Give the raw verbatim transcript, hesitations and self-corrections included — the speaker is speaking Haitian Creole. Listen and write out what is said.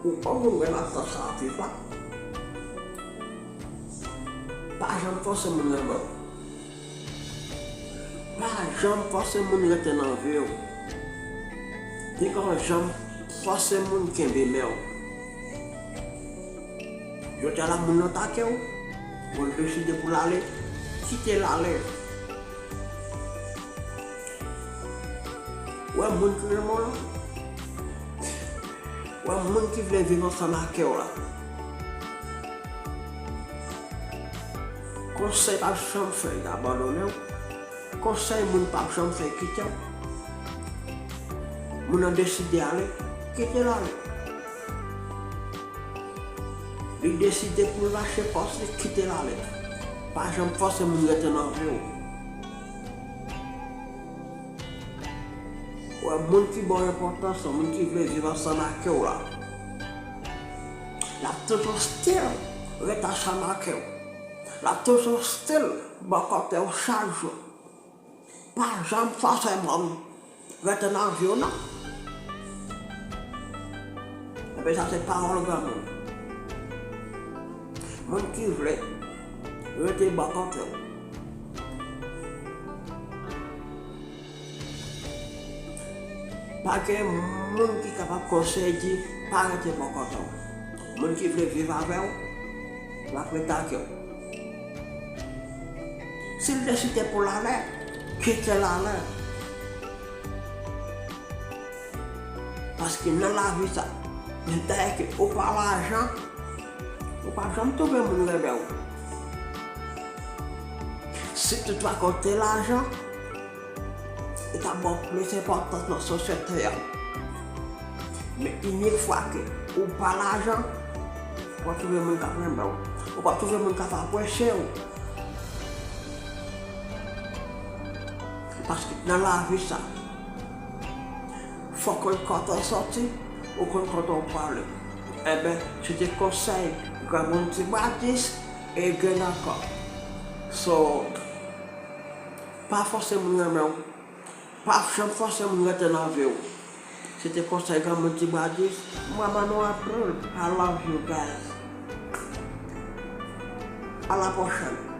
Ou pa konn wè nan tan sa ap viv la. Pa janm fòse moun renmen w. Pa janm fòse moun rete nan vi w. Piga w janm fòse moun kenbe men w. Jodi a la, moun nan atake w, ou deside pou l ale, kite l ale. Ou wè moun ki renmen w lan, ou wè moun ki vle viv ansanm ak ou la. Konsèy p ap janm fè y abandone w. Konsèy moun p ap janm fè y kite w. Moun nan deside ale, kite l ale. Li deside pou l lache pòs li, kite l ale. Pa janm fòse moun rete nan vi w. Ou wè moun ki ba w enpòtans lan, moun ki vle viv ansanm ak ou la, l ap toujou still ret ansanm ak ou. L ap toujou still bòkòte w chak jou. Pa janm fòse moun rete nan vi w non. Epi sa se pawòl granmoun. Moun ki vle rete bòkòte w. Pa gen moun ki kapab konseye di pa rete bò kote w. Moun ki vle viv avè w, l ap rete ak ou. Si l deside pou l ale, kite l ale. Paske nan lavi sa, menm dayè ke ou pa lajan, ou p ap janm twouve moun renmen w. Si toutfwa ke w te lajan, li t ap ba w plis enpòtans nan sosyete a. Men inik fwa ke ou pa lajan, ou p ap twouve moun k ap renmen w. Ou p ap twouve moun k ap apresye w. Paske nan lavi sa, fòk ou konn kote w sòti, ou konn kote w prale. Enben, se te konsèy granmoun Ti Bradis e gen ankò. So, pa fòse moun renmen w. Pa janm fòse moun rete nan vi w. Se te konsèy granmoun Ti Bradis. Mwen, Manou April. I love you guys. À la prochaine.